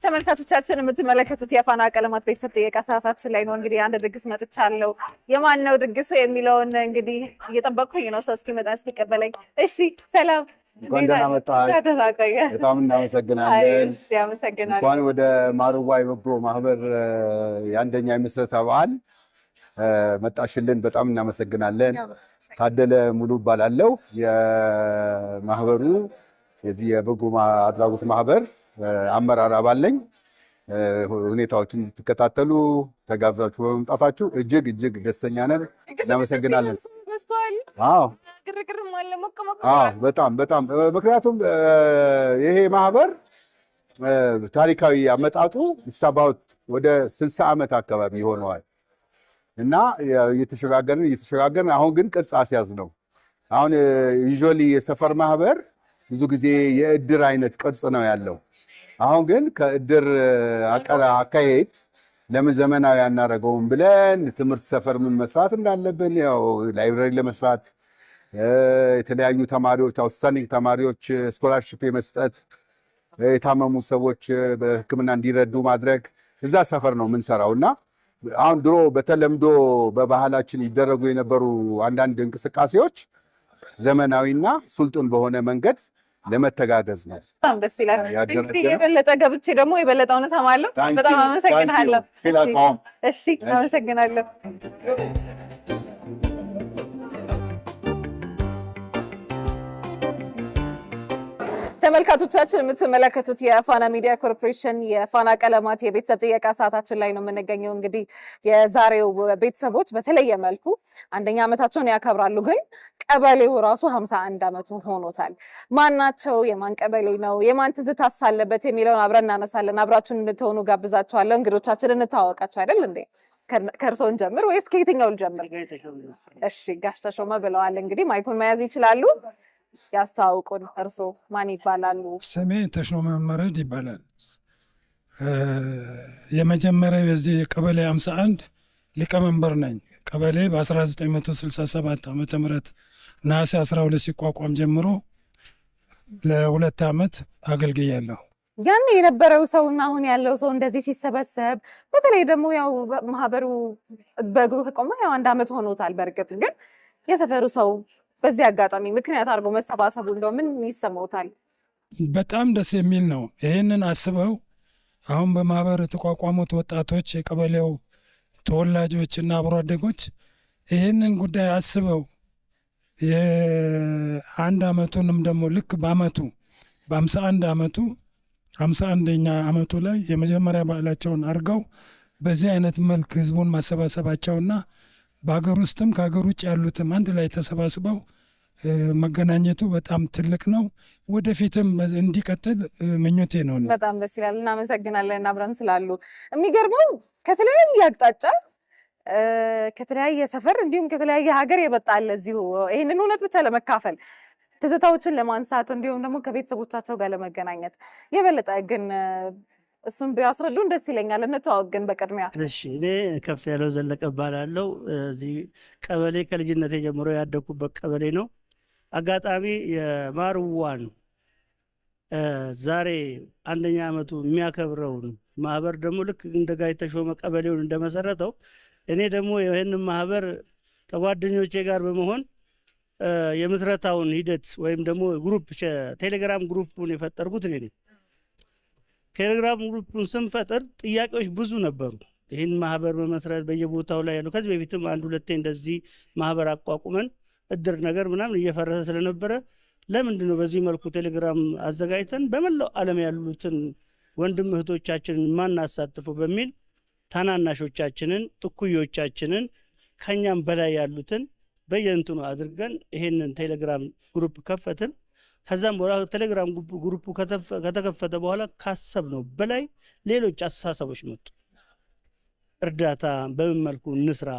ተመልካቾቻችን የምትመለከቱት የፋና ቀለማት ቤተሰብ ጥየቃ ሰዓታችን ላይ ነው። እንግዲህ አንድ ድግስ መጥቻለሁ። የማን ነው ድግሱ የሚለውን እንግዲህ እየጠበቅኩኝ ነው፣ ሰው እስኪመጣ እስኪቀበለኝ። እሺ ሰላም፣ እንኳን ደህና መጣህ። ደህና ቆየህ። በጣም እናመሰግናለን። እሺ አመሰግናለሁ። እንኳን ወደ ማርዋ የበጎ ማህበር የአንደኛ የምስረታ በዓል መጣሽልን። በጣም እናመሰግናለን። ታደለ ሙሉ እባላለሁ። የማህበሩ የዚህ የበጎ አድራጎት ማህበር አመራር አባል ነኝ። ሁኔታዎችን እንድትከታተሉ ተጋብዛችሁ በመምጣታችሁ እጅግ እጅግ ደስተኛ ነን። እናመሰግናለን። በዝቷል፣ አዎ ግርግርም አለ፣ ሞቅ ሞቅ አዎ፣ በጣም በጣም ምክንያቱም ይሄ ማህበር ታሪካዊ አመጣጡ ሳባውት ወደ 60 ዓመት አካባቢ ይሆነዋል እና እየተሸጋገርን እየተሸጋገርን አሁን ግን ቅርጽ አስያዝ ነው። አሁን usually የሰፈር ማህበር ብዙ ጊዜ የእድር አይነት ቅርጽ ነው ያለው። አሁን ግን ከእድር አካሄድ ለምን ዘመናዊ አናደርገውም ብለን ትምህርት ሰፈር ምን መስራት እንዳለብን ያው library ለመስራት፣ የተለያዩ ተማሪዎች outstanding ተማሪዎች scholarship የመስጠት፣ የታመሙ ሰዎች በሕክምና እንዲረዱ ማድረግ እዛ ሰፈር ነው የምንሰራው። እና አሁን ድሮ በተለምዶ በባህላችን ይደረጉ የነበሩ አንዳንድ እንቅስቃሴዎች ዘመናዊና ስልጡን በሆነ መንገድ ለመተጋገዝ ነው። በጣም ደስ ይላል። ያደረገ እንግዲህ የበለጠ ገብቼ ደግሞ የበለጠውን እሰማለሁ። Thank በጣም you. አመሰግናለሁ። Thank you. Feel at home. እሺ አመሰግናለሁ። ተመልካቾቻችን የምትመለከቱት የፋና ሚዲያ ኮርፖሬሽን የፋና ቀለማት የቤተሰብ ጥየቃ ሰዓታችን ላይ ነው የምንገኘው። እንግዲህ የዛሬው ቤተሰቦች በተለየ መልኩ አንደኛ ዓመታቸውን ያከብራሉ፣ ግን ቀበሌው ራሱ 51 ዓመቱ ሆኖታል። ማናቸው? የማን ቀበሌ ነው? የማን ትዝታስ አለበት የሚለውን አብረን እናነሳለን። አብራችሁን እንድትሆኑ ጋብዛችኋለሁ። እንግዶቻችን እንተዋወቃቸው አይደል እንዴ? ከእርስዎ እንጀምር ወይስ ከየትኛው ልጀምር? እሺ ጋሽ ተሾመ ብለዋል። እንግዲህ ማይኩን መያዝ ይችላሉ። ያስተዋውቁን። እርስዎ ማን ይባላሉ? ስሜ ተሾመ መረድ ይባላል። የመጀመሪያው የዚህ ቀበሌ 51 ሊቀመንበር ነኝ። ቀበሌ በ1967 ዓመተ ምህረት ነሐሴ 12 ሲቋቋም ጀምሮ ለ2 ዓመት አገልግያለሁ። ያን የነበረው ሰው እና አሁን ያለው ሰው እንደዚህ ሲሰበሰብ፣ በተለይ ደግሞ ያው ማህበሩ በእግሩ ከቆመ ያው አንድ ዓመት ሆኖታል። በእርግጥ ግን የሰፈሩ ሰው በዚህ አጋጣሚ ምክንያት አድርጎ መሰባሰቡ እንደው ምን ይሰማውታል? በጣም ደስ የሚል ነው። ይህንን አስበው አሁን በማህበር የተቋቋሙት ወጣቶች፣ የቀበሌው ተወላጆች እና አብሮ አደጎች ይህንን ጉዳይ አስበው የአንድ ዓመቱንም ደግሞ ልክ በአመቱ በ51 ዓመቱ 51ኛ ዓመቱ ላይ የመጀመሪያ በዓላቸውን አድርገው በዚህ አይነት መልክ ህዝቡን ማሰባሰባቸውና በሀገር ውስጥም ከሀገር ውጭ ያሉትም አንድ ላይ ተሰባስበው መገናኘቱ በጣም ትልቅ ነው። ወደፊትም እንዲቀጥል ምኞቴ ነው። በጣም ደስ ይላል። እናመሰግናለን አብረን ስላሉ። የሚገርመው ከተለያየ አቅጣጫ፣ ከተለያየ ሰፈር እንዲሁም ከተለያየ ሀገር የመጣ አለ እዚሁ ይህንን እውነት ብቻ ለመካፈል፣ ትዝታዎችን ለማንሳት እንዲሁም ደግሞ ከቤተሰቦቻቸው ጋር ለመገናኘት። የበለጠ ግን እሱን ቢያስረዱን ደስ ይለኛል። እንተዋወቅ ግን በቅድሚያ። እሺ እኔ ከፍ ያለው ዘለቀ እባላለሁ። እዚህ ቀበሌ ከልጅነቴ ጀምሮ ያደግኩበት ቀበሌ ነው። አጋጣሚ የማርዋን ዛሬ አንደኛ ዓመቱ የሚያከብረውን ማህበር ደግሞ ልክ እንደ ጋሽ ተሾመ ቀበሌውን እንደመሰረተው እኔ ደግሞ ይህንን ማህበር ከጓደኞቼ ጋር በመሆን የምስረታውን ሂደት ወይም ደግሞ group ቴሌግራም group ኡን የፈጠርኩት እኔ ነኝ። ቴሌግራም group ኡን ስንፈጥር ጥያቄዎች ብዙ ነበሩ። ይህን ማህበር መመስረት በየቦታው ላይ ያሉ ከዚህ በፊትም አንድ ሁለቴ እንደዚህ ማህበር አቋቁመን እድር ነገር ምናምን እየፈረሰ ስለነበረ ለምንድን ነው በዚህ መልኩ ቴሌግራም አዘጋጅተን በመላው ዓለም ያሉትን ወንድም እህቶቻችንን ማናሳትፈው በሚል ታናናሾቻችንን፣ እኩዮቻችንን፣ ከኛም በላይ ያሉትን በየእንትኑ አድርገን ይሄንን ቴሌግራም group ከፈትን። ከዛም በኋላ ቴሌግራም group ኡ ከተከፈተ በኋላ ካሰብነው በላይ ሌሎች አስተሳሰቦች መጡ። እርዳታ በምን መልኩ እንስራ?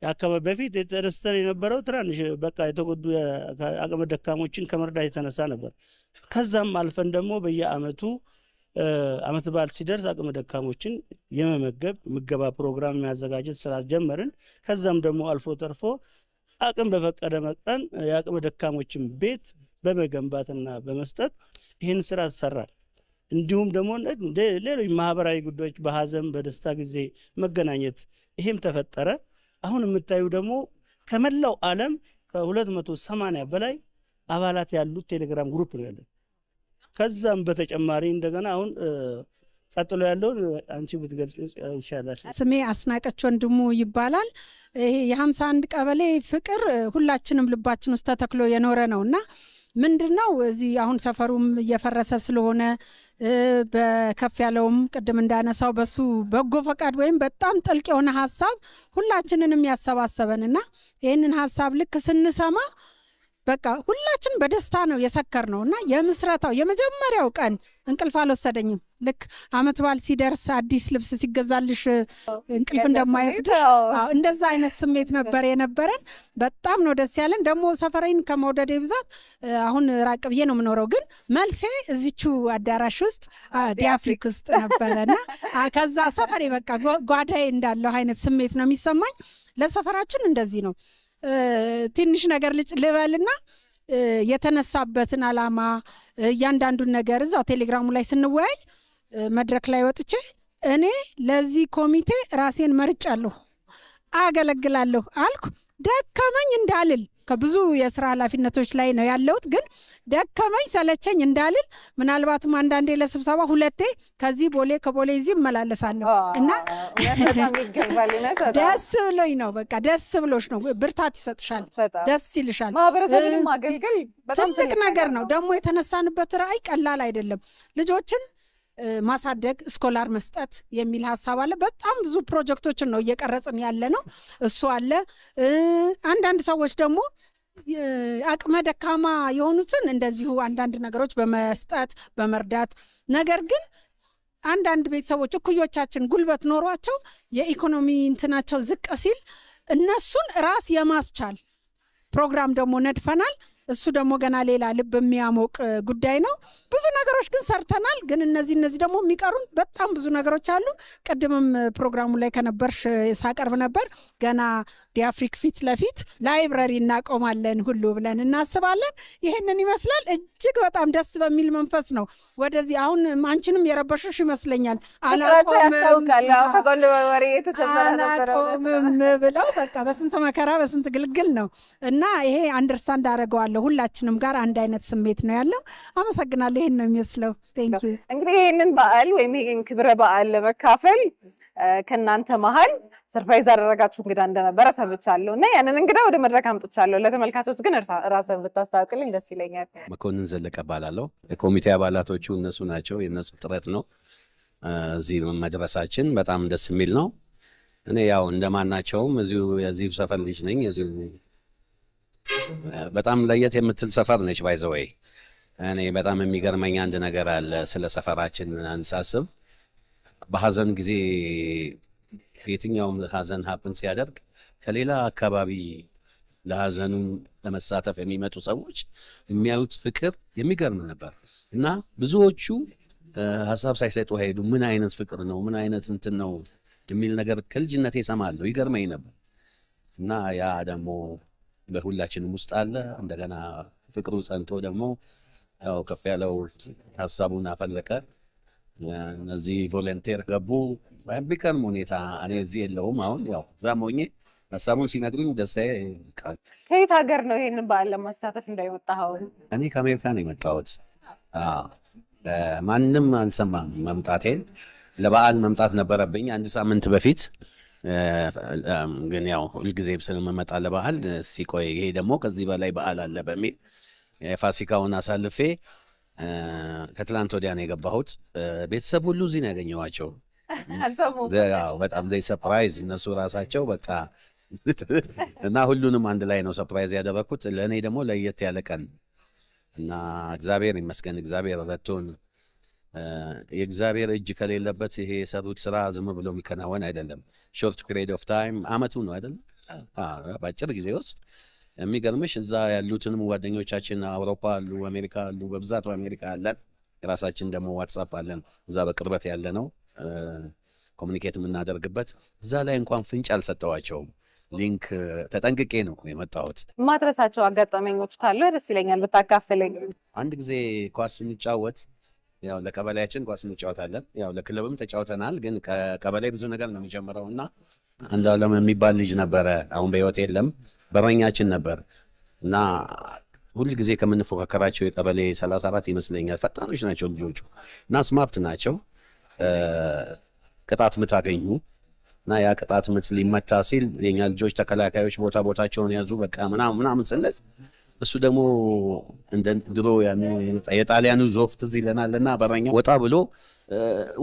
የአካባቢ በፊት የተነስተን የነበረው ትናንሽ በቃ የተጎዱ አቅመ ደካሞችን ከመርዳት የተነሳ ነበር። ከዛም አልፈን ደግሞ በየአመቱ አመት በዓል ሲደርስ አቅመ ደካሞችን የመመገብ ምገባ ፕሮግራም የሚያዘጋጀት ስራ ጀመርን። ከዛም ደግሞ አልፎ ተርፎ አቅም በፈቀደ መጠን የአቅመ ደካሞችን ቤት በመገንባትና በመስጠት ይህን ስራ ሰራን። እንዲሁም ደግሞ ሌሎች ማህበራዊ ጉዳዮች በሀዘን በደስታ ጊዜ መገናኘት ይሄም ተፈጠረ። አሁን የምታዩ ደግሞ ከመላው ዓለም ከ280 በላይ አባላት ያሉት ቴሌግራም group ነው ያለን። ከዛም በተጨማሪ እንደገና አሁን ቀጥሎ ያለውን አንቺ ብትገልጪ ይሻላል። ስሜ አስናቀች ወንድሙ ይባላል። ይሄ የ51 ቀበሌ ፍቅር ሁላችንም ልባችን ውስጥ ተተክሎ የኖረ ነውና ምንድነው እዚህ አሁን ሰፈሩም እየፈረሰ ስለሆነ በከፍ ያለውም ቅድም እንዳነሳው በሱ በጎ ፈቃድ ወይም በጣም ጥልቅ የሆነ ሀሳብ ሁላችንንም ያሰባሰበንና ይህንን ሀሳብ ልክ ስንሰማ በቃ ሁላችን በደስታ ነው የሰከር ነውና የምስረታው የመጀመሪያው ቀን እንቅልፍ አልወሰደኝም። ልክ አመት በዓል ሲደርስ አዲስ ልብስ ሲገዛልሽ እንቅልፍ እንደማይወስድሽ እንደዛ አይነት ስሜት ነበር የነበረን። በጣም ነው ደስ ያለን። ደግሞ ሰፈሬን ከመውደዴ ብዛት አሁን ራቅ ብዬ ነው የምኖረው፣ ግን መልሴ እዚቹ አዳራሽ ውስጥ ዲአፍሪክ ውስጥ ነበረና ከዛ ሰፈሬ በቃ ጓዳዬ እንዳለው አይነት ስሜት ነው የሚሰማኝ። ለሰፈራችን እንደዚህ ነው። ትንሽ ነገር ልበልና የተነሳበትን አላማ እያንዳንዱን ነገር እዛው ቴሌግራሙ ላይ ስንወያይ መድረክ ላይ ወጥቼ እኔ ለዚህ ኮሚቴ ራሴን መርጫለሁ፣ አገለግላለሁ አልኩ። ደከመኝ እንዳልል ከብዙ የስራ ኃላፊነቶች ላይ ነው ያለሁት፣ ግን ደከመኝ ሰለቸኝ እንዳልል ምናልባትም አንዳንዴ ለስብሰባ ሁለቴ ከዚህ ቦሌ ከቦሌ እዚህ እመላለሳለሁ እና ደስ ብሎኝ ነው። በቃ ደስ ብሎሽ ነው፣ ብርታት ይሰጥሻል፣ ደስ ይልሻል። ማህበረሰብንም ማገልገል በጣም ትልቅ ነገር ነው። ደግሞ የተነሳንበት ራዕይ ቀላል አይደለም። ልጆችን ማሳደግ scholar መስጠት የሚል ሀሳብ አለ። በጣም ብዙ ፕሮጀክቶችን ነው እየቀረጽን ያለ ነው። እሱ አለ። አንዳንድ ሰዎች ደግሞ አቅመ ደካማ የሆኑትን እንደዚሁ አንዳንድ ነገሮች በመስጠት በመርዳት፣ ነገር ግን አንዳንድ ቤተሰቦች እኩዮቻችን ጉልበት ኖሯቸው የኢኮኖሚ እንትናቸው ዝቅ ሲል እነሱን ራስ የማስቻል ፕሮግራም ደግሞ ነድፈናል። እሱ ደግሞ ገና ሌላ ልብ የሚያሞቅ ጉዳይ ነው። ብዙ ነገሮች ግን ሰርተናል። ግን እነዚህ ደግሞ የሚቀሩን በጣም ብዙ ነገሮች አሉ። ቅድምም ፕሮግራሙ ላይ ከነበርሽ ሳቀርብ ነበር። ገና ዲአፍሪክ ፊት ለፊት library እናቆማለን ሁሉ ብለን እናስባለን። ይህንን ይመስላል። እጅግ በጣም ደስ በሚል መንፈስ ነው ወደዚህ አሁን አንቺንም የረበሹሽ ይመስለኛል። አላቆምም ብለው በቃ በስንት መከራ በስንት ግልግል ነው እና ይሄ understand አደረገዋለሁ። ሁላችንም ጋር አንድ አይነት ስሜት ነው ያለው። አመሰግናለሁ። ይሄን ነው የሚመስለው። Thank you። እንግዲህ ይሄንን በዓል ወይም ይሄን ክብረ በዓል ለመካፈል ከናንተ መሃል surprise አደረጋችሁ እንግዳ እንደነበረ ሰምቻለሁ እና ያንን እንግዳ ወደ መድረክ አምጥቻለሁ። ለተመልካቾች ግን ራስህን ብታስተዋውቅልኝ ደስ ይለኛል። መኮንን ዘለቀ እባላለሁ። የኮሚቴ አባላቶቹ እነሱ ናቸው። የእነሱ ጥረት ነው እዚህ መድረሳችን። በጣም ደስ የሚል ነው። እኔ ያው እንደማናቸውም እዚሁ የዚሁ ሰፈር ልጅ ነኝ። እዚሁ በጣም ለየት የምትል ሰፈር ነች። By the way እኔ በጣም የሚገርመኝ አንድ ነገር አለ ስለ ሰፈራችን አንሳስብ። በሀዘን ጊዜ የትኛውም ሀዘን happen ሲያደርግ ከሌላ አካባቢ ለሀዘኑ ለመሳተፍ የሚመጡ ሰዎች የሚያዩት ፍቅር የሚገርም ነበር እና ብዙዎቹ ሀሳብ ሳይሰጡ ሄዱ። ምን አይነት ፍቅር ነው፣ ምን አይነት እንትን ነው የሚል ነገር ከልጅነቴ እሰማለሁ፣ ይገርመኝ ነበር እና ያ ደግሞ በሁላችንም ውስጥ አለ። እንደገና ፍቅሩ ጸንቶ ደግሞ ያው ከፍ ያለው ሀሳቡን አፈለቀ። እነዚህ volunteer ገቡ በሚገርም ሁኔታ። እኔ እዚህ የለሁም አሁን፣ ያው እዛም ሆኜ ሀሳቡን ሲነግሩኝ ደስታዬ። ከየት ሀገር ነው ይሄንን በዓል ለማሳተፍ እንዳይወጣኸው? እኔ ከአሜሪካ ነው የመጣሁት። ማንም አልሰማም መምጣቴን። ለበዓል መምጣት ነበረብኝ አንድ ሳምንት በፊት፣ ግን ያው ሁልጊዜ ስለምመጣ ለበዓል ሲቆይ ይሄ ደግሞ ከዚህ በላይ በዓል አለ በሚል የፋሲካውን አሳልፌ ከትላንት ወዲያ ነው የገባሁት። ቤተሰብ ሁሉ እዚህ ነው ያገኘኋቸው። በጣም they surprise እነሱ ራሳቸው በቃ እና ሁሉንም አንድ ላይ ነው surprise ያደረኩት። ለእኔ ደግሞ ለየት ያለ ቀን እና እግዚአብሔር ይመስገን፣ እግዚአብሔር ረድቶን። የእግዚአብሔር እጅ ከሌለበት ይሄ የሰሩት ስራ ዝም ብሎ የሚከናወን አይደለም። Short period of time አመቱ ነው አይደለም፣ በአጭር ጊዜ ውስጥ የሚገርምሽ እዛ ያሉትንም ጓደኞቻችን አውሮፓ አሉ፣ አሜሪካ አሉ፣ በብዛት አሜሪካ አለን። የራሳችን ደግሞ ዋትሳፕ አለን እዛ በቅርበት ያለ ነው communicate የምናደርግበት። እዛ ላይ እንኳን ፍንጭ አልሰጠዋቸውም። Link ተጠንቅቄ ነው የመጣሁት። ማትረሳቸው አጋጣሚዎች ካሉ ደስ ይለኛል ብታካፍለኝ። አንድ ጊዜ ኳስ ስንጫወት ያው ለቀበሌያችን ኳስ እንጫወታለን። ያው ለክለብም ተጫውተናል። ግን ከቀበሌ ብዙ ነገር ነው የሚጀምረው እና አንድ አለም የሚባል ልጅ ነበረ፣ አሁን በህይወት የለም። በረኛችን ነበር እና ሁል ጊዜ ከምንፎካከራቸው የቀበሌ 34 ይመስለኛል ፈጣኖች ናቸው ልጆቹ እና smart ናቸው። ቅጣት ምት አገኙ እና ያ ቅጣት ምት ሊመታ ሲል የኛ ልጆች ተከላካዮች ቦታ ቦታቸውን ያዙ፣ በቃ ምናምን ምናምን ስንል እሱ ደግሞ እንደ ድሮ የጣሊያኑ ዞፍ ትዝ ይለናል እና በረኛ ወጣ ብሎ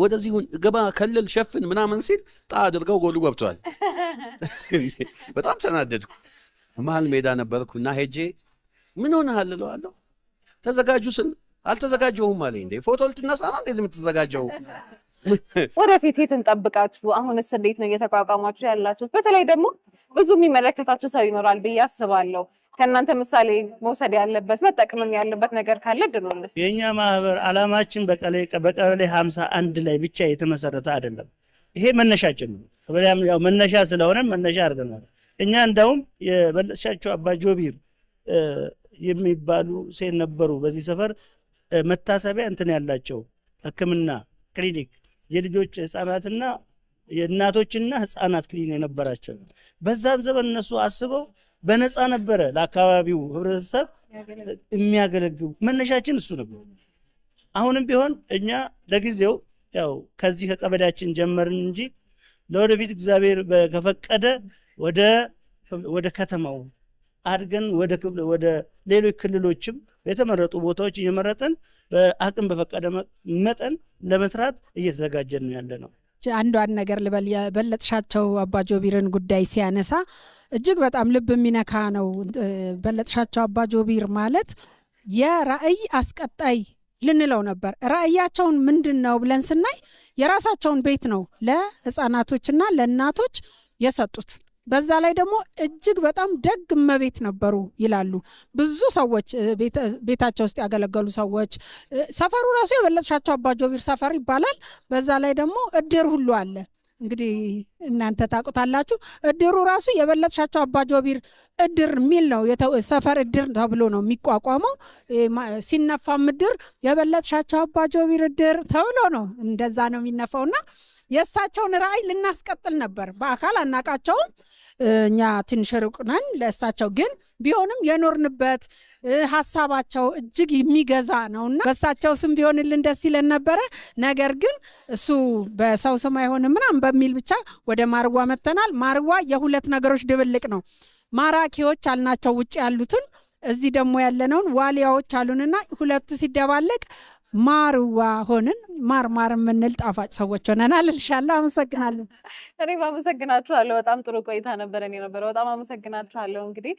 ወደዚህ ገባ ከልል ሸፍን ምናምን ሲል ጣ አድርገው ጎሉ ገብቷል። በጣም ተናደድኩ። መሀል ሜዳ ነበርኩ እና ሄጄ ምን ሆነሃል እለዋለሁ። ተዘጋጁ ስል አልተዘጋጀሁም አለኝ። እንዴ ፎቶ ልትነሳ ነው እንደዚህ የምትዘጋጀው? ወደፊት የት እንጠብቃችሁ? አሁንስ እንዴት ነው እየተቋቋማችሁ ያላችሁት? በተለይ ደግሞ ብዙ የሚመለከታችሁ ሰው ይኖራል ብዬ አስባለሁ። ከእናንተ ምሳሌ መውሰድ ያለበት መጠቅምም ያለበት ነገር ካለ እድሉን ልስጥ። የእኛ ማህበር አላማችን በቀበሌ 51 ላይ ብቻ የተመሰረተ አይደለም። ይሄ መነሻችን ነው። ያው መነሻ ስለሆነ መነሻ አድርገናል። እኛ እንደውም የበለጥሻቸው አባ ጆቢር የሚባሉ ሴት ነበሩ። በዚህ ሰፈር መታሰቢያ እንትን ያላቸው ሕክምና ክሊኒክ የልጆች ህጻናትና የእናቶችና ህጻናት ክሊኒክ የነበራቸው በዛን ዘመን እነሱ አስበው በነፃ ነበረ ለአካባቢው ህብረተሰብ የሚያገለግሉ። መነሻችን እሱ ነበር። አሁንም ቢሆን እኛ ለጊዜው ያው ከዚህ ከቀበሌያችን ጀመርን እንጂ ለወደፊት እግዚአብሔር ከፈቀደ ወደ ከተማው አድገን ወደ ሌሎች ክልሎችም የተመረጡ ቦታዎች እየመረጥን በአቅም በፈቀደ መጠን ለመስራት እየተዘጋጀን ነው ያለ ነው። አንዷን ነገር ልበል። የበለጥሻቸው አባጆቢርን ጉዳይ ሲያነሳ እጅግ በጣም ልብ የሚነካ ነው። በለጥሻቸው አባጆቢር ማለት የራዕይ አስቀጣይ ልንለው ነበር። ራዕያቸውን ምንድን ነው ብለን ስናይ የራሳቸውን ቤት ነው ለህፃናቶችና ለእናቶች የሰጡት። በዛ ላይ ደግሞ እጅግ በጣም ደግ እመቤት ነበሩ ይላሉ ብዙ ሰዎች፣ ቤታቸው ውስጥ ያገለገሉ ሰዎች። ሰፈሩ ራሱ የበለጥሻቸው አባጆቢር ሰፈር ይባላል። በዛ ላይ ደግሞ እድር ሁሉ አለ። እንግዲህ እናንተ ታውቁታላችሁ። እድሩ ራሱ የበለጥሻቸው አባጆቢር እድር የሚል ነው። ሰፈር እድር ተብሎ ነው የሚቋቋመው። ሲነፋም እድር የበለጥሻቸው አባጆቢር እድር ተብሎ ነው፣ እንደዛ ነው የሚነፋውና የእሳቸውን ራዕይ ልናስቀጥል ነበር። በአካል አናቃቸውም፣ እኛ ትንሽ ሩቅ ነን ለእሳቸው። ግን ቢሆንም የኖርንበት ሀሳባቸው እጅግ የሚገዛ ነውና በእሳቸው ስም ቢሆንልን ደስ ይለን ነበረ። ነገር ግን እሱ በሰው ስም አይሆንም ምናምን በሚል ብቻ ወደ ማርዋ መተናል። ማርዋ የሁለት ነገሮች ድብልቅ ነው። ማራኪዎች አልናቸው ውጭ ያሉትን፣ እዚህ ደግሞ ያለነውን ዋሊያዎች አሉንና ሁለቱ ሲደባለቅ ማርዋ ሆንን። ማር ማር የምንል ጣፋጭ ሰዎች ሆነናል እልሻለሁ። አመሰግናለሁ። እኔም አመሰግናችኋለሁ። በጣም ጥሩ ቆይታ ነበረን የነበረው። በጣም አመሰግናችኋለሁ። እንግዲህ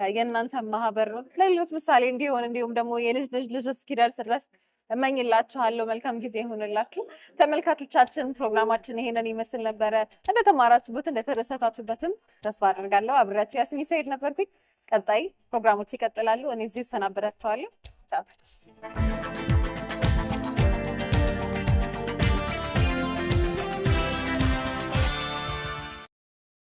የእናንተ ማህበር ለሌሎች ምሳሌ እንዲሆን እንዲሁም ደግሞ የልጅ ልጅ ልጅ እስኪደርስ ድረስ እመኝላችኋለሁ። መልካም ጊዜ ይሁንላችሁ። ተመልካቾቻችን ፕሮግራማችን ይሄንን ይመስል ነበረ። እንደተማራችሁበት እንደተደሰታችሁበትም ተስፋ አድርጋለሁ። አብሬያችሁ ያስሚን ሰይድ ነበርኩኝ። ቀጣይ ፕሮግራሞች ይቀጥላሉ። እኔ እዚሁ እሰናበታችኋለሁ። ቻው።